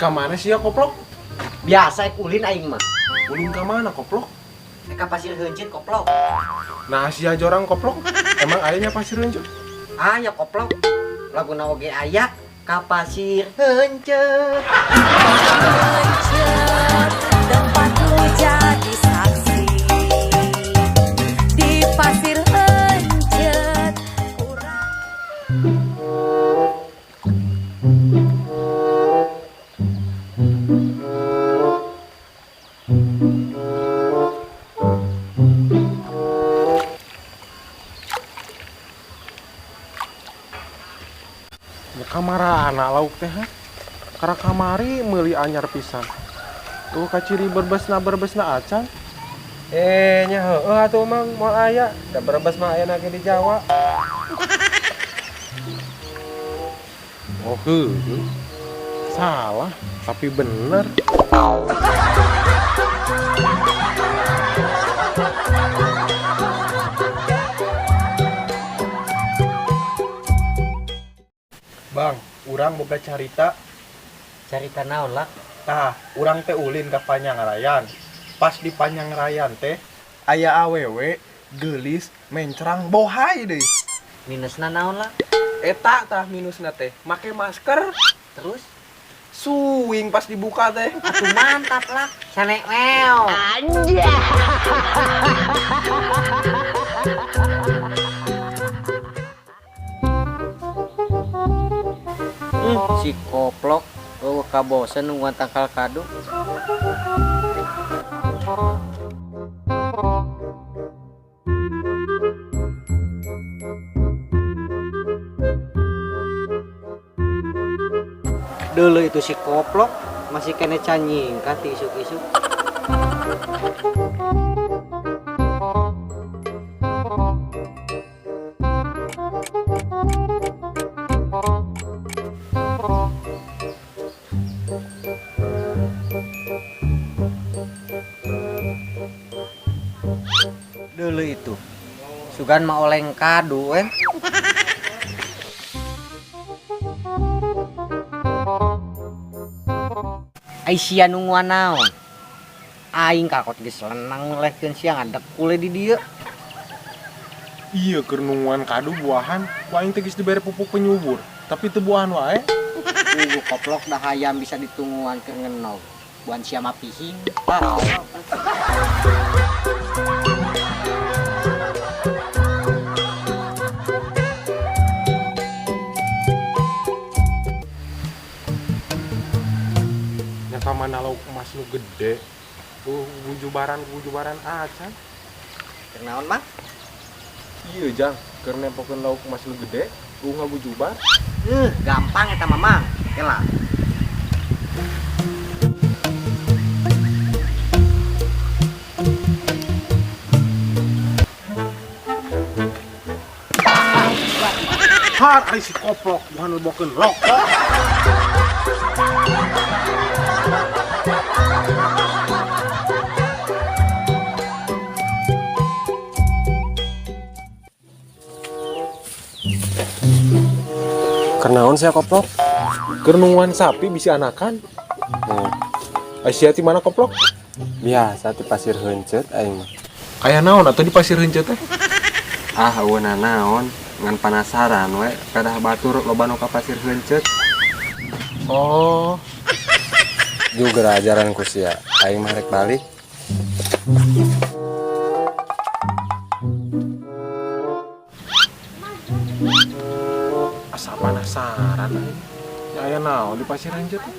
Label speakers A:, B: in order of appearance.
A: Ka mana sih ya koplok?
B: Biasa ulin aing mah.
A: Ulin ka mana koplok?
B: Ka Pasir Heuncit koplok.
A: Nah sia jorang koplok. Emang ayahnya Pasir Heuncit?
B: Aya koplok. Laguna oge aya ka Pasir Heuncit.
C: Tempat lu jadi saksi di Pasir Heuncit.
A: Kamarana lauk teh ha? Karena kamari meuli anyar pisan. Tuh kaciri berbesna acan.
D: Nya heueuh atuh Mang, moal aya. Da berbes mah aya ge di Jawa.
A: Oh heueuh. Salah, tapi bener.
E: Bang, urang boga carita.
B: Carita naon lah?
E: Tah, urang teh ulin ka Panyangrayan. Pas di Panyangrayan teh aya awewe geulis mencrang bohai deui.
B: Minusna naon lah?
E: Eta tah minusna teh, make masker.
B: Terus
E: suing pas dibuka teh.
B: Atuh mantap lah. Sanek meo.
F: Anjay.
B: Si koplok eueuh kabosen nungguan tangkal kadu. Dulu itu si koplok masih kene canyingkat isuk-isuk. Dulu itu sugan mau oleng kadu eh. Aisyah nungguan naon? Aing kakot geus lenang ngelehkeun sia ngadekule di dieu.
A: Iya keur nungguan kadu buahan, ku aing teh geus dibere pupuk penyubur, tapi teu buahan wae.
B: Koplok dah hayam bisa ditungguan keur ngenog. Buan sia mah pihing.
A: Nya ka mana lauk emas nu gede? Tuh bujubaran acan.
B: Keur naon, Mang?
A: Iya, Jang, keur nempokeun lauk emas nu gede, tuh ngabujubar.
B: Gampang eta mah, Mang. Kela.
A: Har ari si koplok bukan lebokeun rokok.
D: Kenaon sia koplok?
A: Keur nungguan sapi bisi anakan.
D: Oh.
A: Aisyah ti mana koplok?
D: Biasa ti Pasir Heuncit aing mah.
A: Aya naon atuh di Pasir Heuncit teh?
D: Ah, eueun naon, ngan panasaran we, pedah batur loba nu ka Pasir Heuncit.
A: Oh.
D: Juga ajaran ku sia, aing mah rek balik.
A: Asa penasaran aing. Ya aya naon di Pasir Heuncit teh?